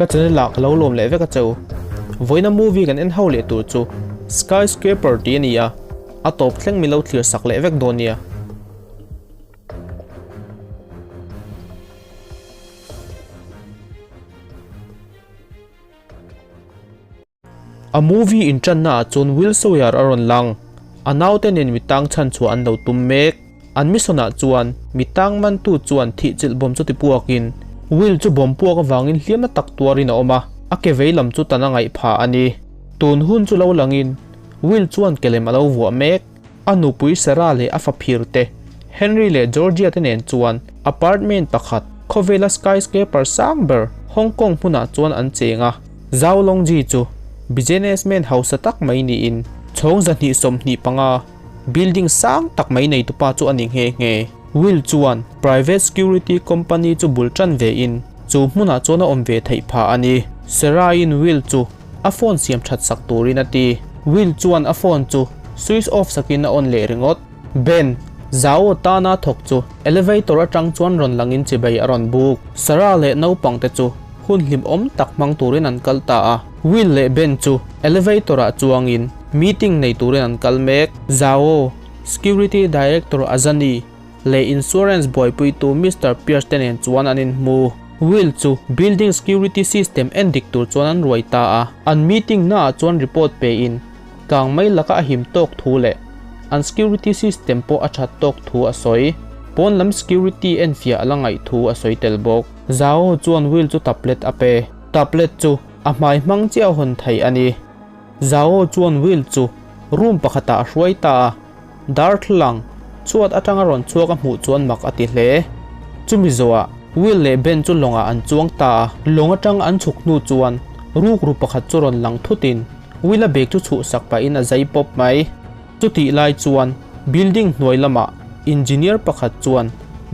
Ka channel ah ka lo lawm leh vek a cheu. Vawiina movie kan en ho leh tur chu Skyscraper tih a ni a, a tawp thleng min lo thlir sak leh vek dawn nia. A movie inṭanna ah chuan Will Sawyer a rawn lang. A naute nen mi tang chhan chhuah an lo tum mek. An mission ah chuan mi tang mantu chuan thih chilh bawm chu ti puakin Will chu bawm puak avangin hliamna tak tuarin a awm a, a ke vei lam chu tan a ngaih phah a ni. Tun hun chu lo langin Will chuan ke lem a lo vuah mek. A nupui Sarah leh a faphir te, Henry leh Georgia te nen chuan apartment pakhat, khawvela skyscraper sang ber Hong Kong hmunah chuan an cheng a. Zhao Longji chu businessman hausa tak mai niin chhawng 225 building sang tak mai neitupa chu a ni nghe nghe. Will chuan private security company chu bul tan ve in chu hmunah chuan a awm ve theih phah a ni. Sarah-in Will chu a phone siam that sak turin a ti. Will chuan a phone chu switch off sakin a on leh ringawt. Ben, Zhao tana thawk chu elevator atang chuan rawn langin chibei a rawn buk. Sarah leh naupang te chu hun hlimawm tak hmang turin an kal ta a. Will leh Ben chu elevator ah chuangin meeting nei turin an kal mek. Zhao, Security Director Azani leh Insurance buaipuitu Mister Pierce te nen chuan an inhmu. Will chu building security system en dik tur chuan an ruai ta a. An meeting naah chuan report pein kang mai laka a him tawk thu leh an security system pawh a that tawk thu a sawi. Pawn lam security enfiah a la ngaih thu a sawi tel bawk. Zhao chuan Will chu tablet a pe. Tablet chu a hmai hmang chiah a hawn thei a ni. Zhao chuan Will chu room pakhatah a hruai ta a. Darthlalang chhuat atanga rawn chhuak a hmuh chuan mak a ti hle. Chumi zawhah Will leh Ben chu lawngah an chuang ta a, lawng atang an chhuk hnu chuan rukru pakhat chu rawn lang thutin Will-a bag chu chhuhsak pahin a zai pawp mai. Chutih lai chuan building hnuai lamah engineer pakhat chuan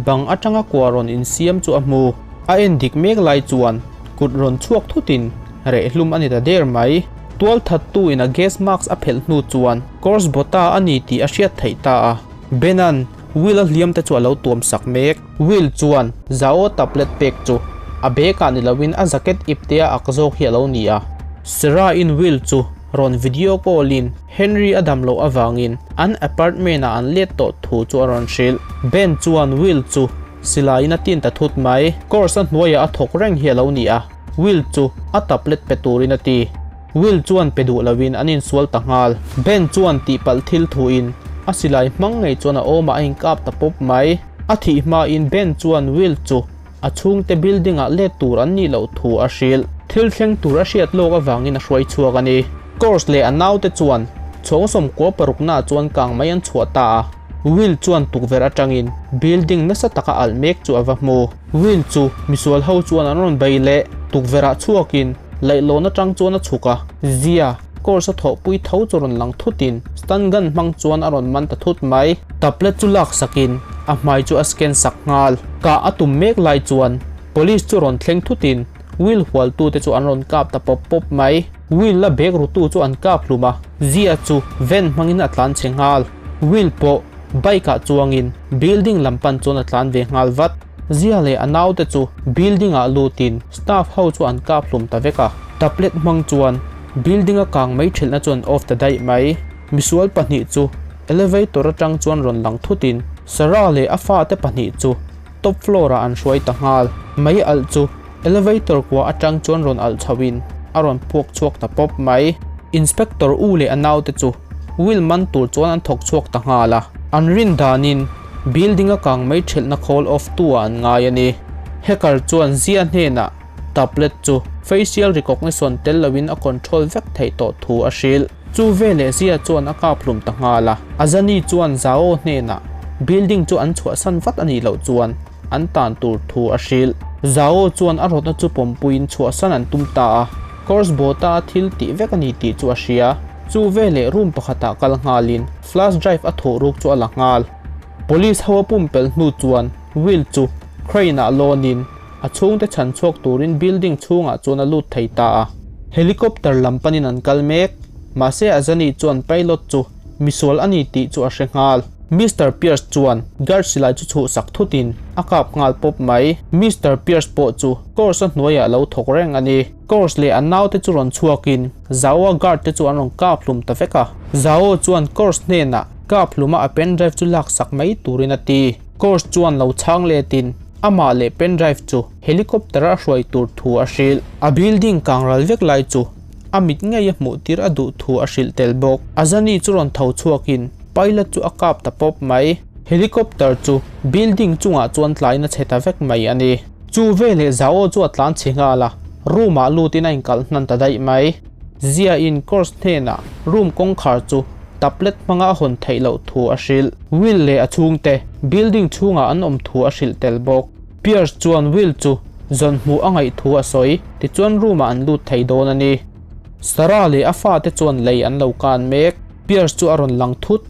bang atanga kua rawn insiam chu a hmu. A en dik mek lai chuan kut rawn chhuak thutin rehhlum a ni ta der mai. Tual thattu in a gas mask a phelh hnu chuan Course Bota a ni tih a hriat theih ta a. Ben-a'n Will-a hliam te chu a lo tuam sak mek. Will chuan Zao tablet pek chu a bag ah ni loin a jacket ip te a ak zawk hi a lo ni a. Sarah-in Will chu rawn video call in Henry a dam loh avangin an apartment ah an let tawh thu chu a rawn hrilh. Ben chuan Will chu silaiin a tin ta thut mai. Course a hnuaiah a thawk reng hi a lo ni a. Will chu a tablet pe turin a ti. Will chuan pe duh loin an insual ta nghal. Ben chuan tihpalh thil thuin a silai hmang ngei chuan a awmah a inkap ta pawp mai. A thih hmain Ben chuan Will chu a chhungte building ah let tur an nih loh thu a hrilh. Thil thleng tur a hriat lawk avangin a hruai chhuak a ni. Kors leh a naute chuan chhawng 16 naah chuan kang mai an chhuah ta a. Will chuan tukverh atangin building nasa taka alh mek chu a va hmu. Will chu misual ho chuan an rawn bei leh tukverh ah chhuakin laihlawn atang chuan a chhuk a. Zia, Kors a thawhpui tho chu rawn lang thutin stun gun hmang chuan a rawn man ta thut mai. Tablet chu lak sakin a hmai chu a scan sak nghal. Kah a tum mek lai chuan police chu rawn thleng thutin Will hualtute chu an rawn kap ta pawp pawp mai. Will a bag rutu chu an kap hlum a, Zia chu van hmangin a tlan chhe nghal. Will pawh bike ah chuangin building lam pan chuan a tlan ve nghal vat. Zia leh a naute chu building ah lutin staff ho chu an kap hlum ta vek a. Tablet hmang chuan building a kang mai thelhna chu an off ta daih mai. Misual pahnih chu elevator atang chuan rawn lang thutin Sarah leh a fate pahnih chu top floor ah an hruai ta nghal. Mei alh chu Elevator kua atang chuan rawn alh chho in a rawn puak chhuak ta pawp mai. Inspector U leh a naute chu Will man tur chuan an thawk chhuak ta nghal a. An rin danin building a kang mai thelhna call off tu ah an ngai a ni. Hacker chuan Zia hnenah tablet chu facial recognition tel loin a control vek theih tawh thu a hrilh. Chu veleh Zia chuan a kap hlum ta nghal a. Azani chuan Zhao hnenah building chu an chhuahsan vat a nih loh chuan an tan tur thu a hrilh. Zhao chuan a rawtna chu pawmpuiin chhuahsan an tum ta a, course bawta a thil tih vek a ni tih chu a hria. Chu veleh room pakhatah kal nghalin flash drive a thawh ruk chu a la nghal. Police ho a pumpelh hnu chuan Will chu crane ah lawnin a chhungte chhan chhuak turin building chhungah chuan a lut thei ta a. Helicopter lam panin an kal mek, mahse Azani chuan pilot chu misual a ni tih chu a hre nghal. Mister Pierce chuan guard silai chu chhuhsak thutin a kap nghal pawp mai. Mister Pierce pawh chu Kors a hnuaiah lo thawk reng a ni. Kors leh a naute chu rawn chhuakin Zao-a guard te chu an rawn kap hlum ta vek a. Zao chuan Kors hnenah kap hluma a pen drive chu laksak mai turin a ti. Kors chuan lo chhang letin amah leh pen drive chu helicopter a hruai tur thu a hrilh. A building kang ral vek lai chu a mit ngei a hmuh tir a duh thu a hrilh tel bawk. Azani chu rawn tho chhuakin pilot chu a kap ta pawp mai. Helicopter chu building chungah chuan tlain a chhe ta vek mai a ni. Chu veleh Zao chu a tlan chhe nghal a, room ah lutin a inkalh hnan ta daih mai. Zia in course hnenah room kawngkhar chu tablet hmanga a hawn theih loh thu a hrilh. Will leh a chhungte building chhungah an awm thu a hrilh tel bawk. Pierce chuan Will chu zawn hmuh a ngaih thu a sawi, tichuan room ah an lut thei dawn a ni. Sarah leh a fate chuan lei an lo kan mek. Pierce chu a rawn lang thut.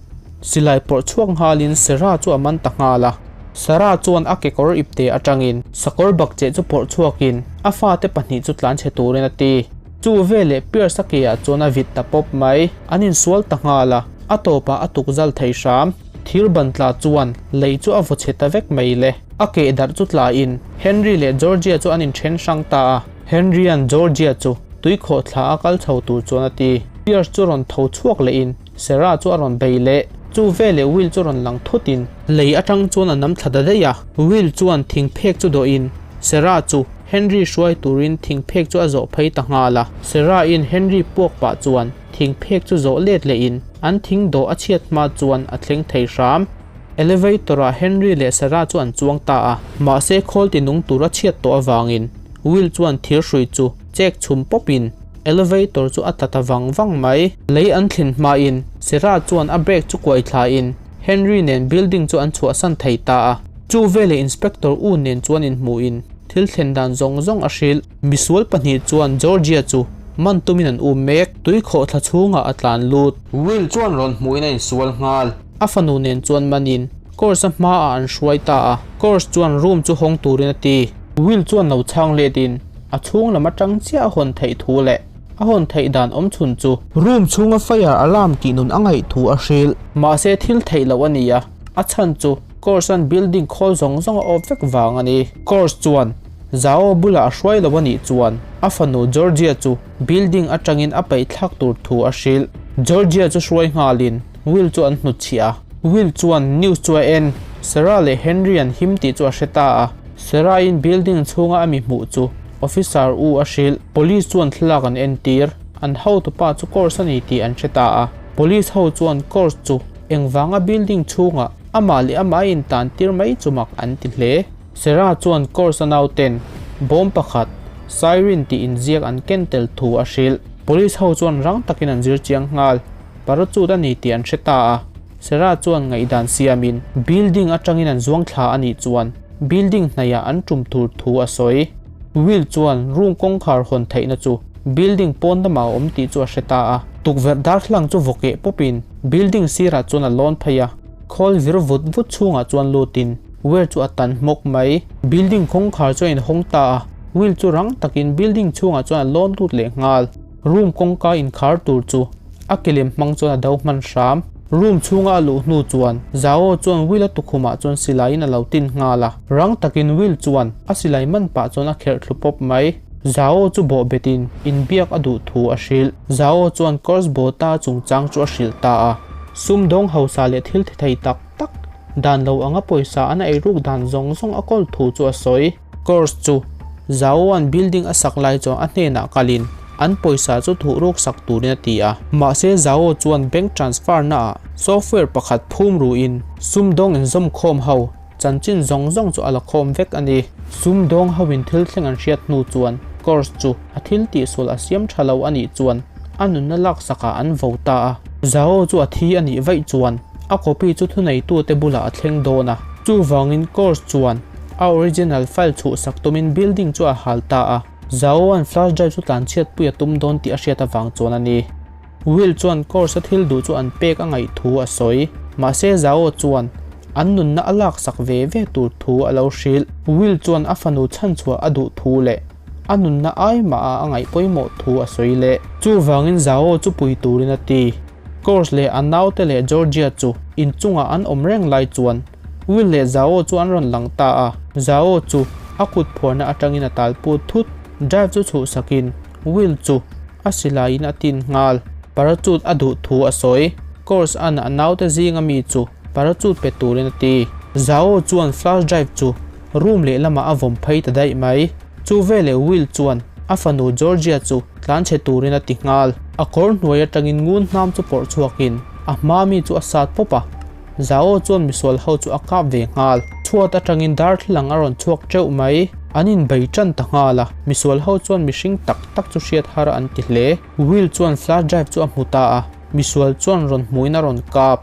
Silai pawrh chhuak nghalin Sarah chu a man ta nghal a. Sarah chuan a kekawr ipte atangin sakawr bakcheh chu pawrh chhuakin a fate pahnih chu tlanchhe turin a ti. Chu veleh Pierce a keah chuan a vit ta pawp mai. An insual ta nghal a, a tawpah a tukzal thei hram. Thir ban tla chuan lei chu a vaw chhe ta vek mai le. A keh darh chu tlain Henry leh Georgia chu an inthen hrang ta a. Henry-a'n Georgia chu tuikhawh thla a kal chho tur chuan a ti. Pierce chu rawn tho chhuak lehin Sarah chu a rawn bei leh. Chu veleh Will chu rawn lang thutin lei atang chuan a nam thla ta daih a. Will chuan thing phek chu dawhin Sarah chu Henry hruai turin thing phek chu a zawh phei ta nghal a. Sarah-in Henry puak pah chuan thing phek chu zawh let lehin an thing dawh a chhiat hma chuan a thleng thei hram. Elevator-ah Henry leh Sarah chu an chuang ta a, mahse khawl ti nung tur a chhiat tawh avangin Will chuan thir hrui chu chek chhum pawpin elevator chu a tla ta vang vang mai. Lei an thlen hmain Sarah chuan a brake chu kuai thlain Henry nen building chu an chhuahsan thei ta a. Chu veleh Inspector U nen chuan inhmuhin thil thlen dan zawng zawng a hrilh. Misual pahnih chuan Georgia chu man tumin an um mek. Tuikhawh thla chhungah a tlan lut. Will chuan rawn hmuhin a insual nghal. A fanu nen chuan manin Kors a hmaah an hruai ta a, Kors chuan room chu hawng turin a ti. Will chuan lo chhang letin a chhung lam atang chiah a hawn theih thu leh a hawn theih dan awm chhun chu room chhunga fire alarm tih nun a ngaih thu a hrilh. Mahse thil theih loh a ni a, a chhan chu Kors an building khawl zawng zawng a awp vek vang a ni. Kors chuan Zao bulah a hruai lo a nih chuan a fanu Georgia chu building atangin a paih thlak tur thu a hrilh. Georgia chu hruai nghalin Will chu an hnutchhiah a. Will chuan news chu a en. Sarah leh Henry an him tih chu a hre ta a. Sarah-in building chhunga a mi hmuh chu Officer U a hrilh. Police chuan thlalak an entir. An hotupa chu Kors a ni tih an hre ta a. Police ho chuan Kors chu engvanga building chhunga amah leh amah a intan tir mai chu mak an ti hle. Sarah chuan Kors a nauten bawm pakhat Siren tih inziak an ken tel thu a hrilh. Police ho chuan rang takin an zir chiang nghal. Parachute a ni tih an hre ta a, Sarah chuan ngaihdan siamin building atangin an zuang thla a nih chuan building hnaihah an tum tur thu a sawi. Will chuan room kawngkhar hawn theihna chu building pawn lamah a awm tih chu a hre ta a, tukverh darthlang chu vawkeh pawpin building sirah chuan a lawn phei a, khawl vir vut vut chhungah chuan lutin Will chu a tan hmawk mai. Building kawngkhar chu a inhawng ta a, Will chu rang takin building chhungah chuan a lawn lut leh nghal. Room kawngka inkhar tur chu a kilem hmang chuan a do hman hram. Room chhunga a luh hnu chuan Zhao chuan Will a tukhumah chuan silaiin a lo tin nghal a. Rang takin Will chuan a silai man pah chuan a kherh thlu pawp mai. Zhao chu bawh betin inbiak a duh thu a hrilh. Zhao chuan Kors Bota chungchang chu a hrilh ta a. Sumdawng hausa leh thil thi thei tak tak dan lo anga pawisa an eiruk dan zawng zawng a kawl thu chu a sawi. Kors chu Zhao-a'n building a sak lai chuan a hnenah kalin an pawisa chu thuhruk sak turin a ti a. Mahse Zhao chuan bank transfer naah software pakhat phum ruin sumdawng inzawmkhawm ho chanchin zawng zawng chu a la khawm vek a ni. Sumdawng hoin thil thleng an hriat hnu chuan Kors chu a thil tihsual a siam tha lo a nih chuan a nunna laksakah an vo ta a. Zhao chu a thi a nih vaih chuan a copy chu thuneitute bulah a thleng dawn a. Chuvangin Kors chuan a original file chhuhsak tumin building chu a hal ta a. Zhao-a'n flash drive chu tlanchhiatpui a tum dawn tih a hriat avang chuan a ni. Will chuan course-a thil duh chu an pek a ngaih thu a sawi. Mahse Zhao chuan an nunna a laksak ve ve tur thu a lo hrilh. Will chuan a fanu chhanchhuah a duh thu leh a nunna ai maha a ngaih pawimawh thu a sawi leh. Chuvangin Zhao chu pui turin a ti. Course leh a naute leh Georgia chu inchungah an awm reng lai chuan. Will leh Zao chu an rawn lang ta a, Zao chu a kut phuarna atangin a tal put thut. Drive chu chhuhsakin Will chu a silaiin a tin nghal. Parachute a duh thu a sawi. Course an a naute zinga mi chu parachute pe turin a ti. Zao chuan flash drive chu room lehlamah a vawm phei ta daih mai. Chu veleh Will chuan a fanu Georgia chu tlanchhe turin a ti nghal. A kawr hnuai atangin ngun hnam chu pawrh chhuakin a hma mi chu a sat pawp a. Zao chuan misual ho chu a kap ve nghal. Chhuat atangin darthlalang a rawn chhuak teuh mai. An inbei tan ta nghal a, misual ho chuan mihring tak tak chu hriat har an ti hle. Will chuan flash drive chu a hmu ta a, misual chuan rawn hmuin a rawn kap.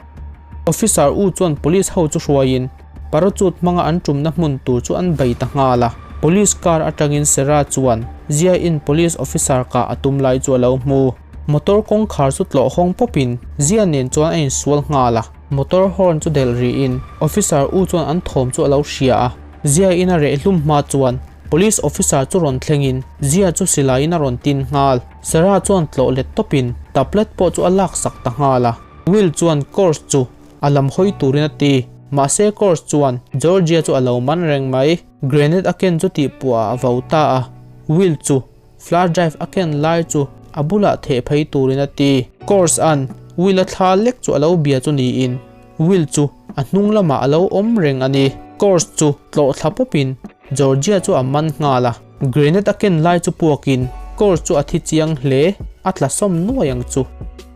Officer U chuan police ho chu hruaiin parachute hmanga an tumna hmun tur chu an bei ta nghal a. Police car atangin Sarah chuan Zia in police officer kah a tum lai chu a lo hmu. Motor kawngkhar chu tlawh hawng pawpin Zia nen chuan a insual nghal a. Motor horn chu delh rihin officer U chuan an thawm chu a lo hria a. Zia in a reh hlum hma chuan police officer chu rawn thlengin Zia chu silaiin a rawn tin nghal. Sarah chuan tlawh let tawpin tablet pawh chu a laksak ta nghal a. Will chuan course chu a lam hawi turin a ti. Mahse course chuan Georgia chu a lo man reng mai. Grenade a ken chu tihpuah ah a vo ta a. Will chu flash drive a ken lai chu a bulah theh phei turin a ti. Course an Will a thla lek chu a lo bia chu niin Will chu a hnung lamah a lo awm reng a ni. Course chu tlawh thla pawpin Georgia chu a man nghal a. Grenade a ken lai chu puakin Course chu a thi chiang hle, a tla sawm nuai ang chu.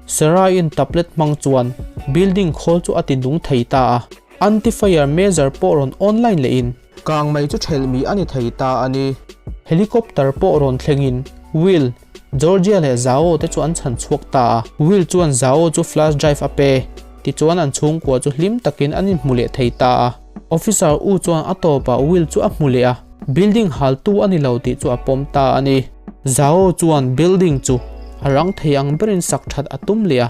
Sarah-in tablet hmang chuan building khawl chu a ti nung thei ta a. Anti-fire measure pawh rawn online lehin kang mai chu thelh mi a ni thei ta a ni. Helicopter pawh rawn thlengin Will, Georgia leh Zao te chu an chhan chhuak ta a. Will chuan Zao chu flash drive a pe, tichuan an chhungkua chu hlim takin an inhmu leh thei ta a. Officer U chuan a tawpah Will chu a hmu leh a, building haltu a ni lo tih chu a pawm ta a ni. Zao chuan building chu a rang thei ang berin sak that a tum leh a,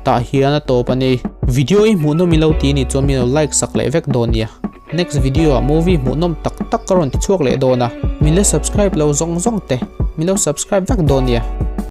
tah hian a tawp a ni. Video i hmuhnawm i lo ti ni chuan min lo like sak leh vek dawn nia. Next video ah movie hmuhnawm tak tak ka rawn ti chhuak leh dawn a, min la subscribe lo zawng zawng te min lo subscribe vek dawn nia.